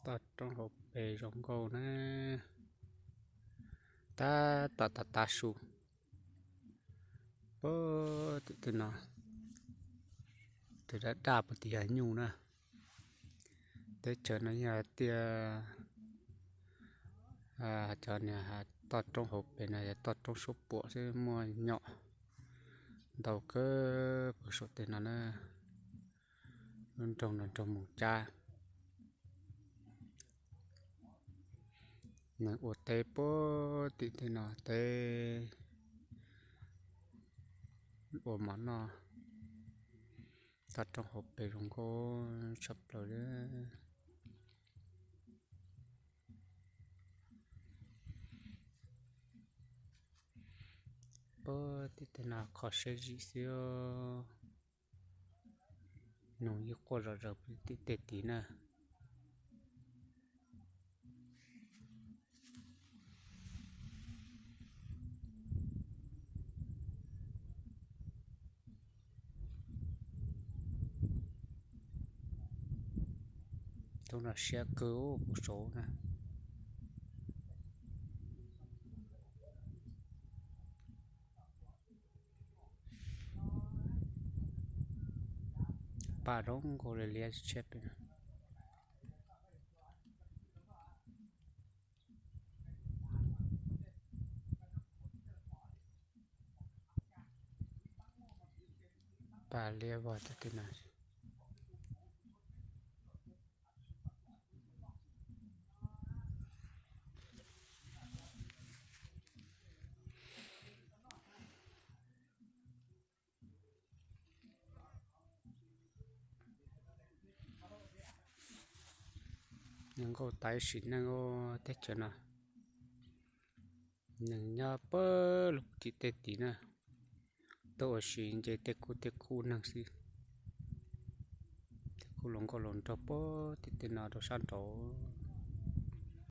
Toj roob hauv pes zoo nkauj na, tab tom tav tav su. Puag tim tej no, tus daj daj puag tim yog nyuj na. Teb chaws no yog tiaj, cov niag toj roob hauv pes no yog toj roob suab puam xwb, muaj nyom ntau kawg puag saum tej no na. Lub nroog no nroog Moos Cab. Neeg ua teb puag tim tej no, teb ua mov noj. Toj roob hauv pes zoo nkauj tshaj plaws li. Puag tim tej no kho siab zim xwb. Noog yeej quaj zom zaws tim tej tid na. Tub no siab kawg puag saud na. Paj zoo nkauj li liab tshiab pem. Paj liab vog tag tim no. Zoo nkauj tas sim neej ua teb chaws no. Neeg nyob puag lub tim tej tid na, tuaj ua si nce tej kub tej khub neeg xwb. Tej kub hluas nkauj hluas nraug puag tim tej no rau sab nraud.